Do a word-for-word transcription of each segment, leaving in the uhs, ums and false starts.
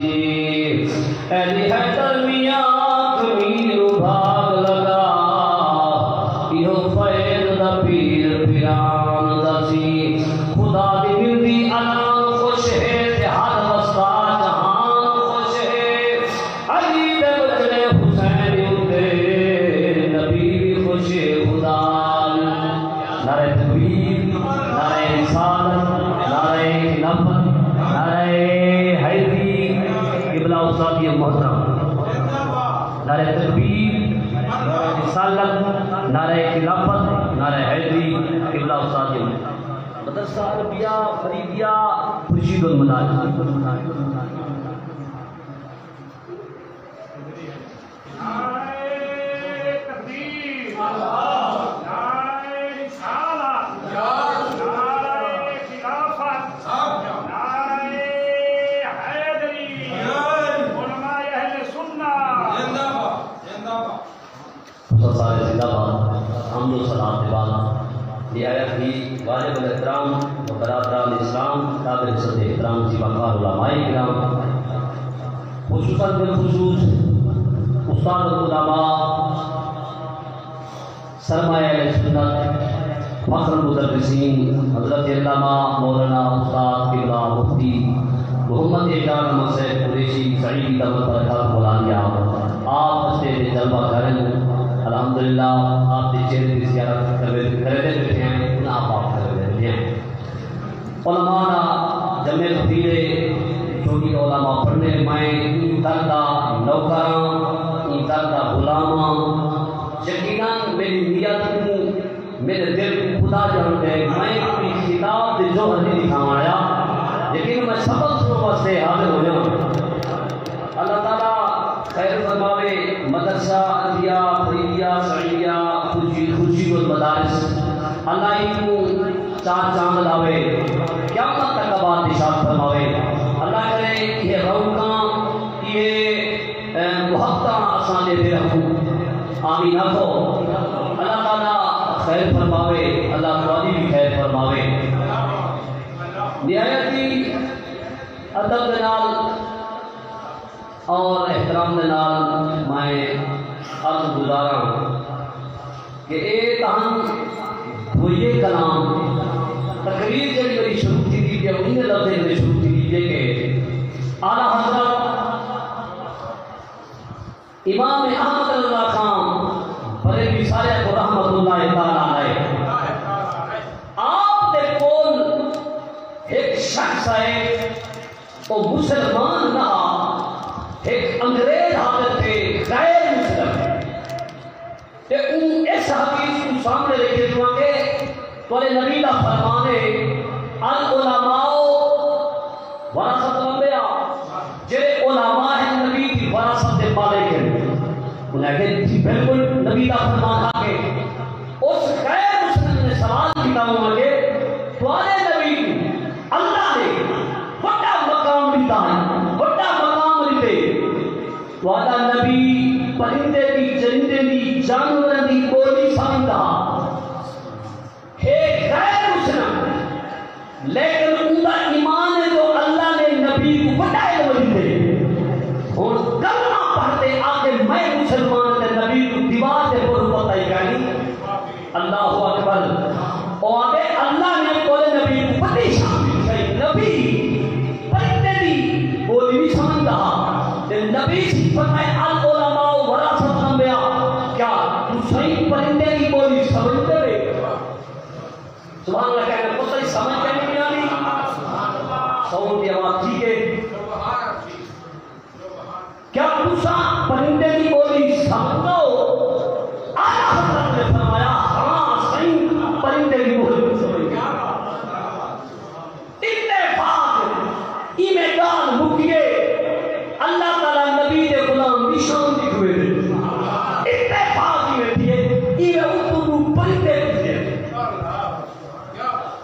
اے دی حیدر میاں کمینو بھاگ لڳا، ایہو فیض دا پیر پیران دا سی۔ خدا دی ملدی اعلان خوش ہے تے ہر وسدا جہان خوش ہے۔ علی دے بچڑے حسین اتے نبی وی خوش ہے۔ خدا نعرہ تکبیر، نعرہ رسالت، نعرہ خلافت، نعرہ حیدری، قبلہ استاد محترم۔ نعرہ تکبیر، نعرہ رسالت، نعرہ خلافت، نعرہ حیدری، قبلہ استاد محترم۔ مدرسہ عربیہ فریدیہ خورشید المدارس۔ نعرہ تکبیر، نعرہ رسالت، نعرہ خلافت، نعرہ حیدری، علماء اہل سنت۔ زندہ باد، زندہ باد۔ تساں سارے زندہ باد۔ حمد و ثنا دے بعد نہایت ہی واجب الاحترام و برادران اسلام، قابل صد احترام ذی وقار علماء کرام، خصوصاً بالخصوص استاد العلماء، سرمایہ اہل سنت، فخر المدرسین حضرت علامہ مولانا استاد قبلہ مفتی محمد اعجاز احمد صاحب قریشی سعیدی دعوت برکات مولانا، آپ اسٹیج تے جلوہ گر ہن۔ الحمدللہ آپ دے چہرے دی زیارت کروے-، کریندے بیٹھے ہیں، انہاں آپ آپ کریندے بیٹھے ہیں۔ علماء دا جمع کثیر ہے، جو کہ علماء پڑھنے، میں ایں در دا نوکر ہاں، ایں در دا غلام ہاں۔ یقیناً میری نیت کوں، میرے دل کوں خدا ڄاݨدے، میں کوئی خطاب تے جوہر نہیں ݙکھاوݨ آیا، لیکن میں سبق سݨݨ واسطے حاضر ہویا۔ اللہ تعالیٰ خیر فرماوے، مدرسہ عربیہ فریدیہ سعیدیہ خورشید، خورشید المدارس، اللہ ایں کوں چار چاند لاوے، قیامت تک آباد نشاد فرماوے۔ اللہ کرے ایہے رونقاں، ایہے، اے، محبتاں اساں ݙیندے رہوں۔ آمین آکھو۔ اللہ تعالیٰ خیر فرماوے، اللہ تہاݙی وی خیر فرماوے۔ نہایت ہی ادب دے نال اور احترام دے نال میں عرض گزاراں کہ اے تاں ہن دھوئیے کلام، تقریر جیڑھی میری شروع تھیندی پئی ہے، انہاں لفظیں دے شروع تھیندی پئی ہے کہ اعلیٰ حضرت امام احمد رضا خان بریلوی سارے کو رحمت اللہ تعالیٰ علیہ، آپ دے کول ہک شخص آئے، او مسلمان نہ ہا، ہک انگریز ہا تے غیر مسلم۔ تے اوں اس حدیث کوں سامݨے رکھے توں آکھے، تہاݙے نبی دا فرمان ہے، العلماء ورثۃ الانبیاء، جیڑھے علماء ہن نبی دی وراثت دے مالک ہن۔ انہاں آکھے، جی بالکل نبی دا فرمان حق ہے۔ اس غیر مسلم نے سوال کیتا، اوں آکھے، تہاݙے نبی کوں اللہ نے وݙا مقام ݙتا ہے، وݙا مقام ݙتے۔ تہاݙا نبی پرندے دی، چرندے دی، جانوراں دی ٻولی سمجھدا ہا۔ ہے غیر مسلم، لیکن اوندا ایمان ہے جو اللہ نے نبی کوں وݙا علم ݙتے۔ ہݨ کلمہ پڑھ تے آکھے میں مسلمان تے نبی کوں دیوار تے پڑھو پتہ ہی کائنی۔ اللہ اکبر۔ او آکھے اللہ نے تہاݙے نبی کوں وݙی شان ݙتی، نبی پرندے دی ٻولی وی سمجھدا ہا۔ تے نبی سی فرمائے، العلماء ورثۃ الانبیاء۔ کیا تساں پرندے دی ٻولی سمجھدے وے؟ سبحان اللہ کہنا، پتہ ہی سمجھ کے نہیں آنی۔ ساؤنڈ دی آواز ٹھیک ہے؟ کیا تساں پرندے دی ٻولی سمجھدے ہو؟ اعلیٰ حضرت نے فرمایا، ہاں سائیں، پرندے دی ٻولی سمجھدے۔ اتفاق، ایویں ڳالھ مکیے، اللہ تعالیٰ نبی دے غلام دی شان دی کھوئے دے۔ اتفاق ایویں تھیے، ایویں اتوں ݙو پرندے گزرے۔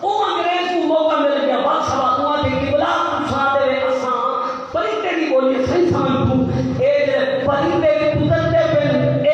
او انگریز کوں موقع مل ڳیا، بادشاہ کوں آکھے، قبلہ، تساں آہدے وے اساں پرندے دی ٻولی اساں سمجھدوں، اے جیڑھے پرندے کترتے پن، اے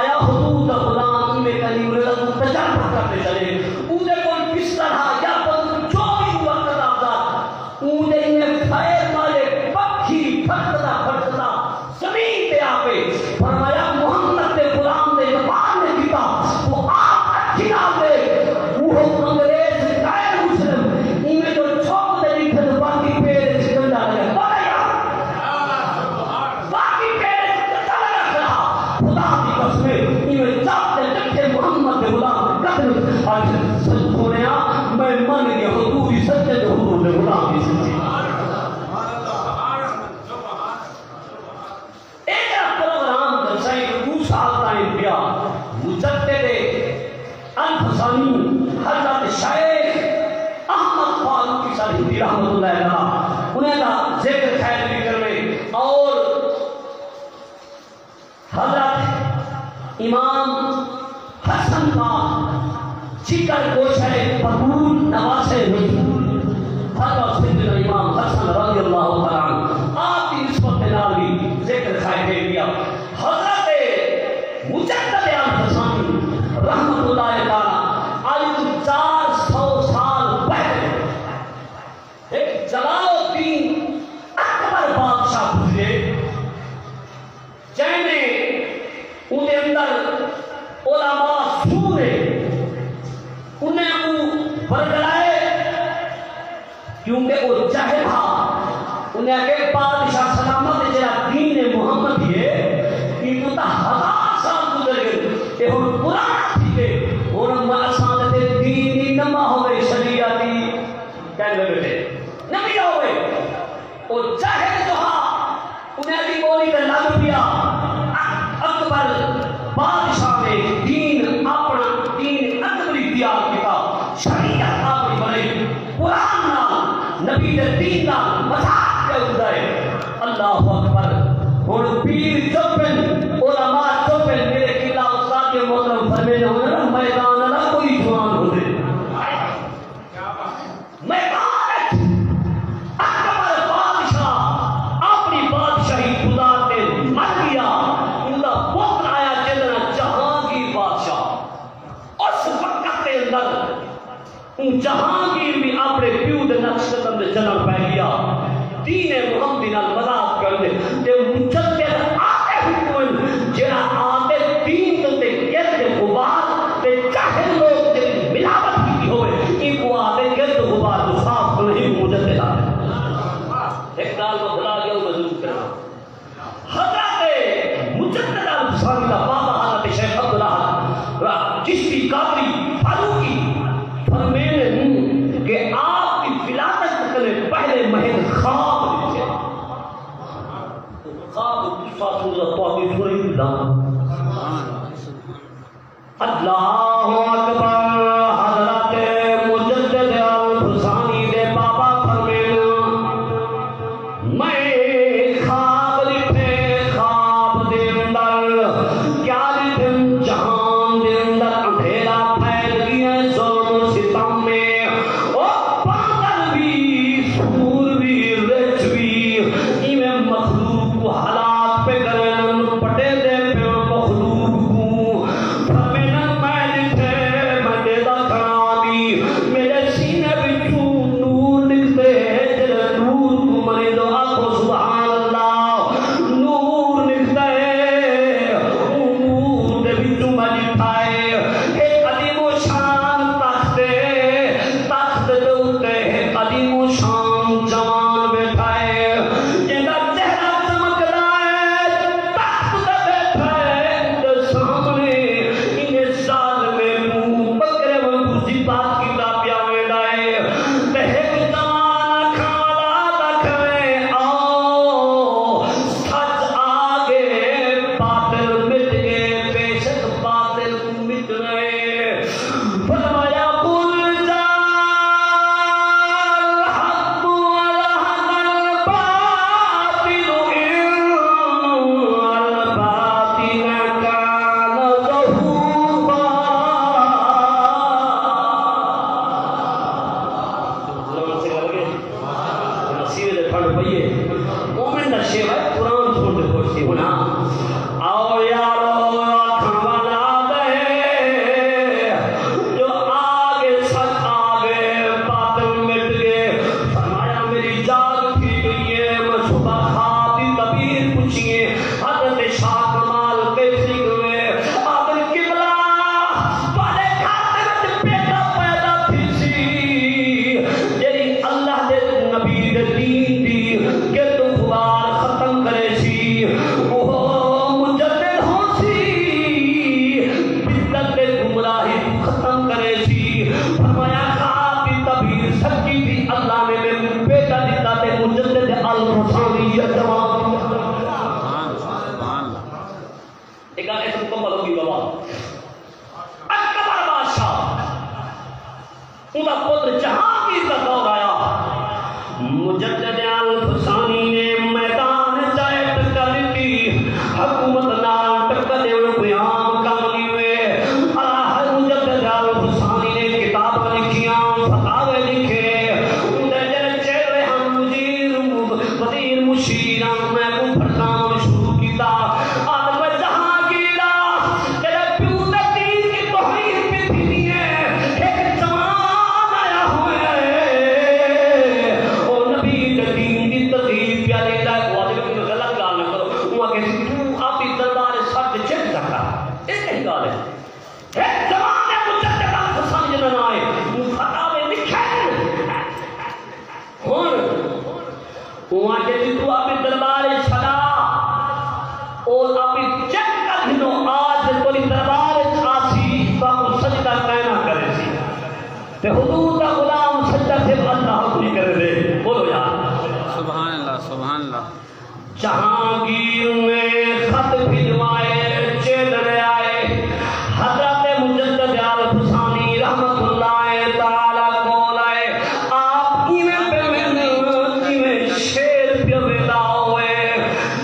آیا حدود دا غلام ایویں کہیں انہیں دا تجربہ کرتے چلے۔ اوندے کول پستل ہا یا بندوق، جو وی ہوا کتاب دا، اوندے ایویں فائر مارے، پکھی پھڑکدا پھڑکدا زمین تے آ پئے۔ فرمایا، محمد دے غلام دے زبان نے کیتا، وہ آپ اکھی نال دے، وہ انگریز غیر مسلم ایویں جو چھپ تے ݙٹھن، باقی پیر اچ ڈنڈا لڳا۔ بڑا یار، باقی پیر اچ ڈنڈا لڳا کھڑا۔ خدا دی قسم ہے، ایویں چپ تے ڈٹھے محمد دے غلام دے قدم اچ۔ سچ سوہݨیا، میں من ڳیا، حضور ہی سچے تے حضور دے غلام ہی سچے۔ اے جیڑھا پروگرام جلسہ اے ݙو سال تائیں پیا، مجدد الفسانی حضرت شیخ احمد فاروقی سرہندی رحمۃ اللہ علیہ، انہیں دا ذکر خیر بھی کرنے، اور حضرت امام حسن پاک، جگر گوشہ بتول، نواسہ رسول، حضرت سیدنا امام حسن رضی اللہ تعالیٰ عنہ، آپ دی نسبت دے نال وی ذکر خیر کیا۔ حضرت مجدد الفسانی رحمۃ اللہ تعالیٰ علیہ، چار سو سال پہلے ہک جلال الدین اکبر بادشاہ گزرے، جیں نے اوندے اندر علماء سور ہے، انہیں کوں ورگلائے، کیونکہ او جاہل ہا۔ انہیں آکھیا، بادشاہ سلامت، جیڑھا دین محمدی ہے، اینکوں تاں ہزار سال گزر ڳئے، اے ہݨ پراݨا تھی ڳئے، ہݨ اساں دے دین دی نواں ہووے، شریعت دی کہندے ٻیٹھے نوی آوے۔ او جاہل جو ہا، انہیں دی ٻولی تے لڳ پیا۔ اک-، اکبر بادشاہ نے دین اپݨا، دین اکبری تیار کیتا، شریعت اپݨی بݨائی، قرآن نال، نبی دے دین نال مذاق پیا اُݙدا ہے۔ اللہ اکبر۔ ہݨ پیر چپ ہن، علماء چپ ہن، میرے قبلہ استاد محترم فرمیندے ہوندے نا، میدان والا کوئی جوان ہوندے۔ میدان اچ اکبر بادشاہ اپݨی بادشاہی گزار تے مر ڳیا۔ اوندا پتر آیا، جیندا ناں جہانگیر بادشاہ۔ اس وقت دے اندر اوں جہانگیر وی اپݨے پیو دے نقش قدم تے چلݨ پئے ڳیا۔ دین محمدی نال مذاق کریندے تے مجدد آتے حکم ہن، جیڑھا آتے دین دے اتے گرد غبار تے جاہل لوک جیڑھی ملاوٹ کیتی ہووے، اینکوں آتے گرد غبار کوں صاف کرݨ، اینکوں مجدد آتے۔ ہک ڳالھ میں بھلا ڳیا، میں ضرور کراں۔ حضرت مجدد الفسانی دا بابا حضرت شیخ عبدالاحد چشتی قادری فاروقی فرمیندے ہن کہ آپ دی ولادت کنے پہلے میں ہک خواب ݙٹھے۔ خواب قصہ سݨ لا، تہاݙی سݨائی ݙاں۔ اللہ اکبر۔ حضرت مجدد الفسانی دے بابا فرمیندے، میں خواب ݙٹھے، خواب دے اندر کیا ݙٹھم؟ جہان دے اندر اندھیرا پھیل ڳیا، ظلم و ستم ہے۔ او باندر وی، سور وی، رچھ وی، ایویں مخلوق کوں ہلاک پئے کرن، پٹیندے پئے مخلوق کوں۔ فرمیندن، میں ݙٹھے، اکبر بادشاہ، اوندا پتر جہانگیر دا دور آیا۔ مجدد الف ثانی نے میدان چ آئے ٹکر ݙتی، حکومت نال ٹکر ݙیوݨ کوئی عام کم نہیں ہوئے۔ آ، مجدد الف ثانی نے کتاباں لکھیاں، فتاوے لکھے، اوندے جیڑھے چہرے ہن، مدیر، وزیر، مشیر، میں کوں بھڑکاوݨ شروع کیتا۔ آدم جہانگیر، تیرے پیو دے دین دی توہین پئی تھیندی ہے۔ ہک جوان آیا ہویا ہے، او نبی دے دین دی ترغیب پیا ݙیندا ہے۔ او آدھے، کوئی غلط ڳالھ نہ کرو۔ اوں آکھیا سی، توں آپی دربار سر تے چیک کر، اے کہیں ڳالھ ہے؟ ہک جوان ہے، مجدد الف ثانی جنہاں ناں ہے، اوں فتاوے لکھے۔ ہݨ اوں آکھیا جی، توں آپی دربار اچ سݙا، او آپی چیک کر گھنو، آج تیݙی دربار اچ آسی، تہاکوں سجدہ کائنا کریسی۔ تے حضور دا غلام سجدہ صرف اللہ کوں ہی کریندے۔ بولو یار۔ سبحان اللہ، سبحان اللہ۔ جہانگیر نے خط بھجوائے، چیلڑے آئے، حضرت مجدد الف ثانی رحمت اللہ تعالی کول آئے۔ آپ ایویں پئے ویندن جیویں شیر پیا ویندا ہوئے۔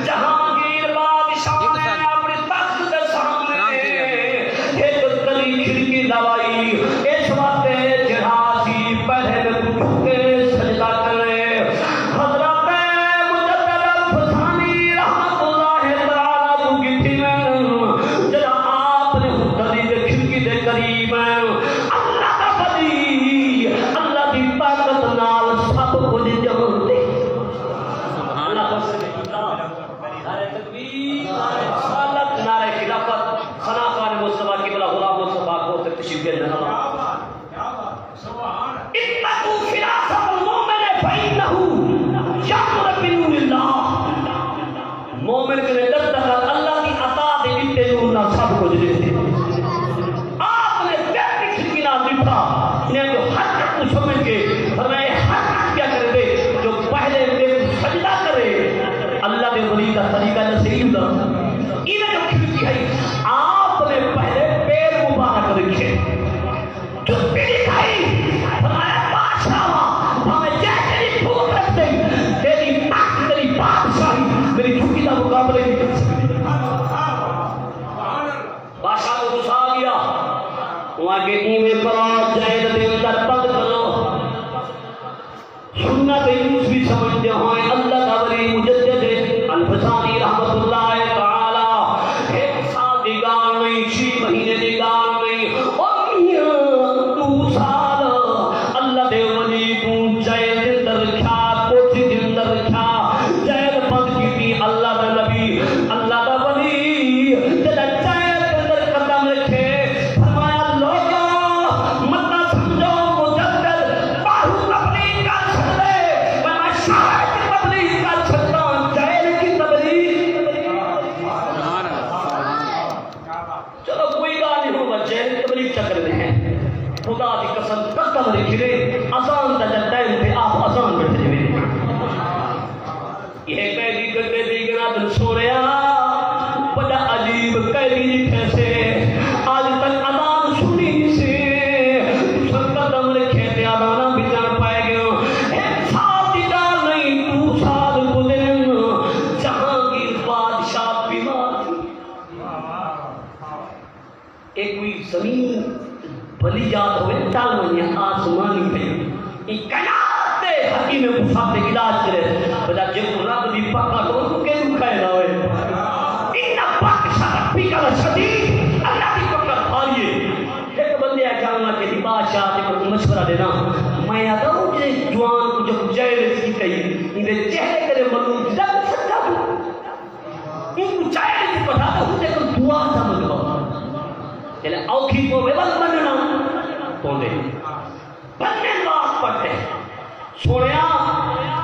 جہانگیر بادشاہ نے اپݨے تخت دے سامݨے ہک کلی کھڑکی لوائی۔ اس واسطے جیڑھا سی پہلے میکوں جھک کے سجدہ کرے۔ حضرت مجدد الف ثانی رحمت اللہ تعالی کوں ݙٹھی میں، جیڑھا آپ نے کلی دے کھڑکی دے قریب ہے۔ اللہ دا ولی، اللہ دی طاقت نال سب کجھ ڄاݨدے۔ اللہ بس، نعرہ تکبیر، رسالت، نعرہ خلافت، خانقاہ مصطفیٰ قبلہ غلام مصطفیٰ کوں تے تشریف گھن۔ اتقوا فراسة المؤمن فإنه ينظر بنور الله۔ مومن کنے ݙردا کر، اللہ دی عطا دے ݙتے نور نال سب کجھ ݙیندے۔ آپ نے پھر بھی کھڑکی نال ݙٹھا، انہاں جو حرکت کوں سمجھ کے فرمایا، حرکت پیا کریندے، جو پہلے میکوں سجدہ کرے۔ اللہ دے ولی دا طریقہ نصیب دا۔ ایویں جو کھڑکی ہئی، آپ نے پہلے پیر مبارک رکھے۔ جتی ݙکھائی، فرمایا، بادشاہ واں، بھاویں جے تیݙی پھوک رکھ ݙئی، تیݙی تخت، تیݙی بادشاہی، میݙی جھکی دا مقابلہ ہی نہیں کر سڳدی۔ بادشاہ کوں غصہ آ ڳیا۔ اوں آکھیا، ایویں کرو، جیل دے اندر بند کرو۔ سنت یوسفی سمجھدے ہوئے اللہ دا ولی مجدد الف ثانی رحمت اللہ تعالی، ہک سال دی ڳالھ نہیں، چھی مہینے دی ڳالھ نہیں، او میاں، ݙو سال اللہ دے ولی کوں جیل دے اندر رکھیا، کوٹھی دے اندر رکھیا، جیل بند کیتی۔ اللہ دا نبی، اللہ دا ولی جݙاں جیل دے اندر قدم رکھے، فرمایا، لوگو، مت نہ سمجھو مجدد ٻاہروں تبلیغ کر سڳدے، پر میں شہر دی تبلیغ کر سڳداں، جیل دی تبلیغ۔ چلو کوئی ڳالھ نہیں، ہݨ میں جیل دی تبلیغ چا کریندے ہیں۔ خدا دی قسم، قدم رکھی نے، اذان دا جݙاں ٹائم تھئے آپ اذان ٻیٹھے جیویں۔ ایہ قیدی کٹے دی گنادن سوہݨیا، وݙا عجیب قیدی ݙٹھے سے، اڄ تک اذان سݨی نی سے، تساں قدم رکھے تے اذاناں ٻجݨ پئے ڳیاں۔ ہک سال دی ڳالھ نہیں، ݙو سال گزرن، جہانگیر بادشاہ بیمار تھی۔ اے کوئی زمین بھلی یاد ہووے، ٹل ونڄے آسمانی ہے۔ اے کائنات دے حکیم مصاب دے علاج کرے۔ بجا جے کوں رب دی پکڑ ہو، اونکوں کیڑھوں کھائے نہ ہوئے۔ ان بطش ربک لشدید، اللہ دی پکڑ بھاری ہے۔ ہک بندے آکھیا، میں تیݙی بادشاہ تے کوں مشورہ ݙینا۔ میں آکھیا، او جیڑھے جوان کوں جو جیل وچ کیتا ہئی، ایندے چہرے تے ملوم رنگ سچا ہو۔ اینکوں چائے وچ بٹھا تے ہوں تے کوں دعا دا منگوا۔ جلے اوکھی پووے ول مننا پوندے۔ بندے دعا پڑھتے۔ سوہݨیا،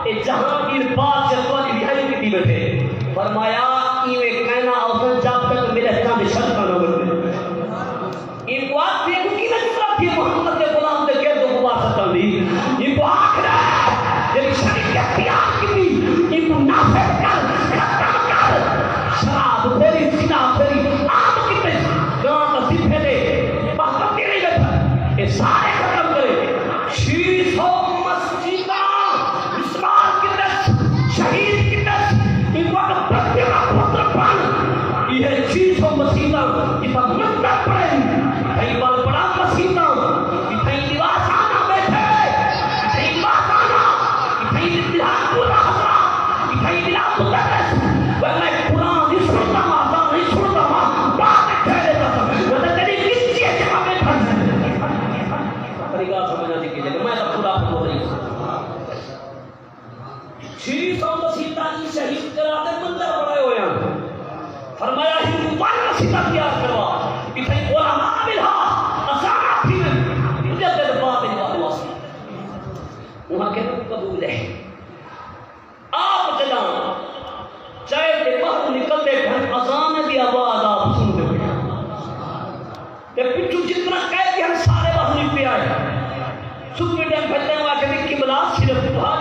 اے جہانگیر بادشاہ تہاݙی رہائی کیتی ٻیٹھے۔ فرمایا، ایویں کائنا اوسن جب تک میݙے ہتھاں دے شرطاں نہ ونڄن۔ اینکوں آکھ، تیکوں کیویں ضرورت تھی محمد دے غلام دے گرد غبار سٹݨ دی؟ اینکوں آکھ ݙے، جیڑھی شریعت تیار کیتی، اینکوں نافذ کر، ختم کر۔ شراب پھیری، زنا پھیری، عام کیتے۔ کتھائیں علماء ملھا، اذاناں تھیون، مجدد باطن والے واسطے۔ انہاں کے قبول ہے۔ آپ جݙاں چائے تے ٻاہر نکلدے پئے ہن، اذان دی آواز آپ سݨدے پئے ہن۔ تے پچھوں جتنا قیدی ہن، سارے ٻاہر نکلے آئے۔ سپرنٹنڈنٹ بھڄدے آئے، آکھے، "قبلہ، صرف تہاݙا